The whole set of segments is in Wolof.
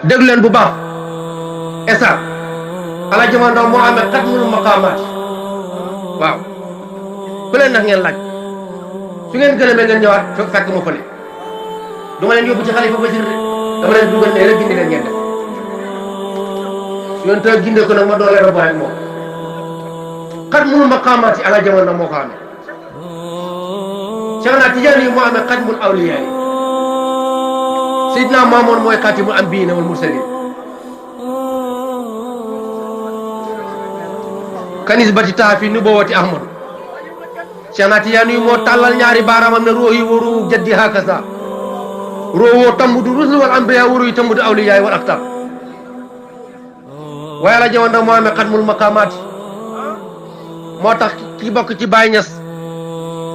déglu leen bu baax esa ala jamono ndaw moo amee xatmul maqaamaat waaw ku leen nax ngeen laaj su ngeen gërëmee ngeen ñëwaat fekk ma fële du ma leen yóbbu ci xalifa Basiir de dama leen dugal ne rek gindi leen ngeen def su ngeen tëj gindee ko nag ma doole la bàyyi moom xatmul maqaamaat yi ala jamono ndaw moo ko amee Cheikh na Tijaani yi moo amee xatmul awliyaa yi Seydina Maamoon mooy xaatimul anbiyiina wal mursaliin kanis bati taafi nubuwwati Ahmadu Cheikh na Tijaani yi moo tàllal ñaari baaraamam ne ruuhi wa ruuhu jaddi hakaza ruuhu tammudu rusul wal anbiyaa wa ruuhi tammudu awliyaa wal aqtaar waaye la jamono moo amee xatmul maqaamaat moo tax ki bokk ci Baay Ñas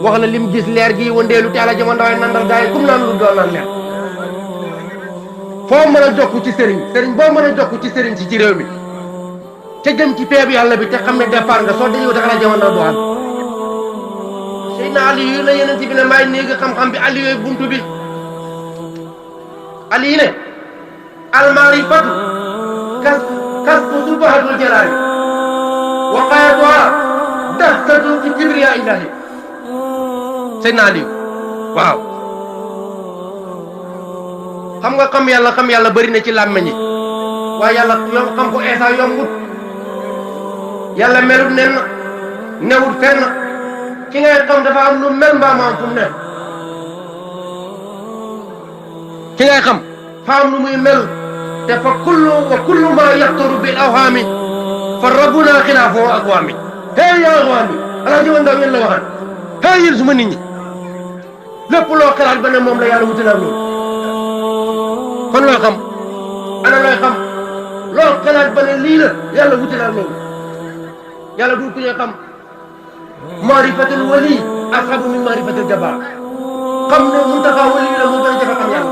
wax la lim gis leer gi wëndeelu te ala jamono waaye nandal gaa yi kum naan lu doon naan leer foo mën a jokku ci sëriñ boo mën a jokku ci sëriñ si ci réew mi te jëm ci peebu yàlla bi te xam ne départ nga soo dajee ala jamono doo am Seydina Aliyu la yeneen bi ne maay néegi xam-xam bi Aliyu yooyu buntu bi Aliyu ne almaarifatu kas sul bahadul jalaali wa qaayatuha daftatu fi kibriya ilahi Seydina Aliyu waaw xam nga xam yàlla bëri na ci làmmeñ yi waaye yàlla xam ko eesa yombut yàlla melut nen newut fenn ki ngay xam dafa am lu mel mbaa ma am fu mu ne ki ngay xam fa am lu muy mel te fa kullu ma yaxtaru bil awhaami fa rabbuna xilaafu aqwaami hey yaa aqwaami alaa jëman ndaw yéen la waxan hey yéen suma nit ñi lépp loo xalaat ba ne moom la yàlla wutal ak loolu kon looy xam ana looy xam loo xalaat ba ne lii la yàlla wutal ak loolu yàlla du ku ñuy xam maarifatul wali ashabu min maarifatul jabaar xam ne Muntaxa wali la moo gën a jafe xam yàlla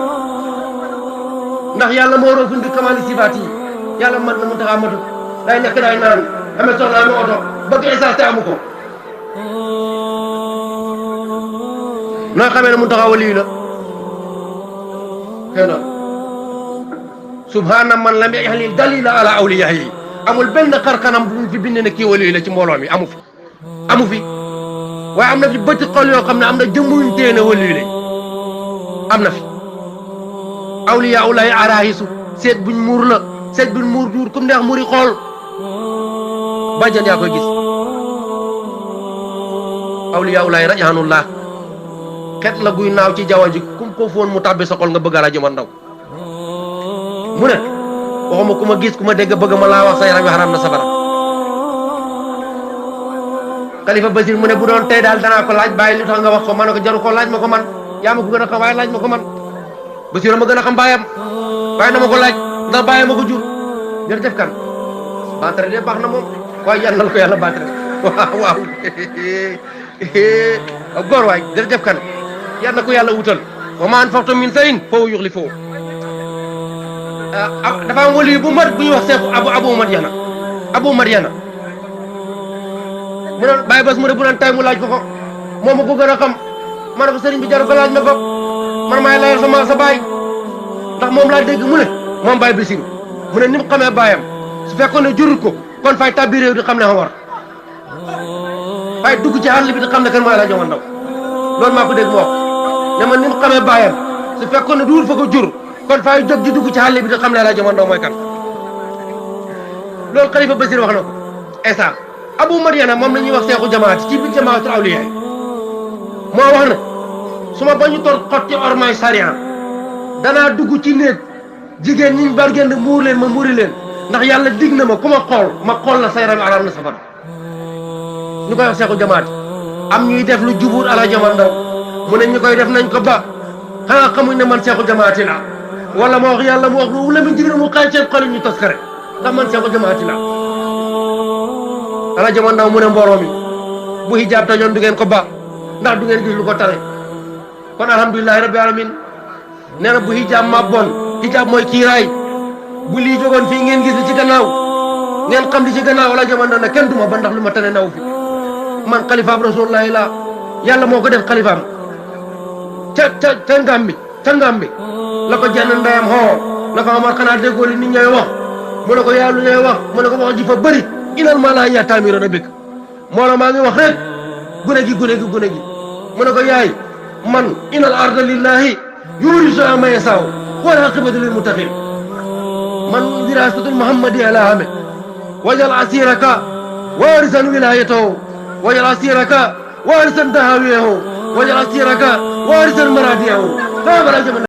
ndax yàlla moo roofun bi kamaali sifaat yi yàlla mat na Muntaxa matu day nekk day naan amee soxla amee oto bëgg essence te amu ko noo xamee ne Muntaxa wali la xëy na subhaana man lam yahlil dalila ala awliyahi amul benn xarkanam bu fi bind ne kii wali la ci mbooloo mi amu fi waaye am na fi bëti xol yoo xam ne am na jëmmuñ téene wali lañ am na fi awliya ulay arahisu seet buñ muur la seet buñ muur duur comme neex muri xool bàjjan yaa koy gis awliya ulay rajahanullah xet la guy naaw ci jaww ji kum ko foon mu tàbbi sa xol nga bëgg a la jëman ndaw mu ne waxuma ku ma gis ku ma dégg bëgg ma laa wax sa yaram wi xaram na safara Xalifa Basiir mu ne bu doon tey daal danaa ko laaj bàyyi li tax nga wax ko ma ne ko jaru ko laaj ma ko man yaa ma ko gën a xam waaye laaj ma ko man Basiir ma gën a xam baayam waaye na ma ko laaj ndax baayam ma ko jur jërëjëf kan baatare de baax na moom waaye yàlla na ko yàlla baatare waaw góor waay jërëjëf kan yàlla na ko yàlla wutal wa ma anfaqtum min shay'in fa huwa yukhlifuhu dafa am wali bu mat bu ñuy wax Seexu Abu Madyana mu ne Baye Bass mu ne bu doon tay mu laaj ko ko moom ma ko gën a xam ma ne ko sëriñ bi jar ko laaj ma ko man maay layal sa baay ndax moom laa dégg mu ne moom Baye Bassirou mu ne ni mu xamee baayam su fekkoon ne jurut ko kon fay tabbi réew di xam ne xam war fay dugg ci àll bi di xam ne kan mooy la joman ndaw loolu maa ko dégg mu wax ne man ni mu xamee baayam su fekkoon ne duur fa ko jur kon fay jóg di dugg ci àll bi di xam ne la joman ndaw mooy kan loolu Xalifa Basiir wax na ko esa Abu Madyana moom la ñuy wax seexu jamaati ci biir jamaatul awliya moo wax ne su ma ba ñu toll xotti ormay sariya danaa dugg ci néeg jigéen ñi bargend muur leen ma muuri leen ndax yàlla dig na ma ku ma xool la sa yaram aram na safara ñu koy wax seexu jamaati am ñuy def lu jubur ala jaman ndaw mu ne ñu koy def nañ ko ba xanaa xamuñ ne man seexu jamaati la wala ma wax yàlla mu wax lu la mu jigéen mu xaay seen xol ñu toskare ndax man seexu jamaati la ala jaman ndaw mu ne mbooloo mi bu hijaab tañoon du ngeen ko ba ndax du ngeen gis lu ko tare kon alhamdulilahi rabbi alamin nee na bu hijaab ma bon hijaab mooy kiiraay bu lii jógoon fii ngeen gis li ci gannaaw ngeen xam li ci gannaaw ala jaman ndaw ne kenn duma ba ndax lu ma tane naw fi man xalifaam rasulullahi la yàlla moo ko def xalifaam ca ngam bi la ko jenn ndeyam xoo naka Omar xanaa déggoo li nit ñooy wax mu ne ko yaa lu ñooy wax mu ne ko wax ji fa bëri inal maa laa yaataamiroon a bëgg moo la maa ngi wax rek gune gi mu ne ko yaay man inal arda lillahi yuurisuhaa man yashaa'u wal aqibatu lil muttaqin man wiraasatul muhammadi ala hame wajal asiraka warisan wilayatahu wajal asiraka warisan dahawiyahu wajal asiraka warisan maradiyahu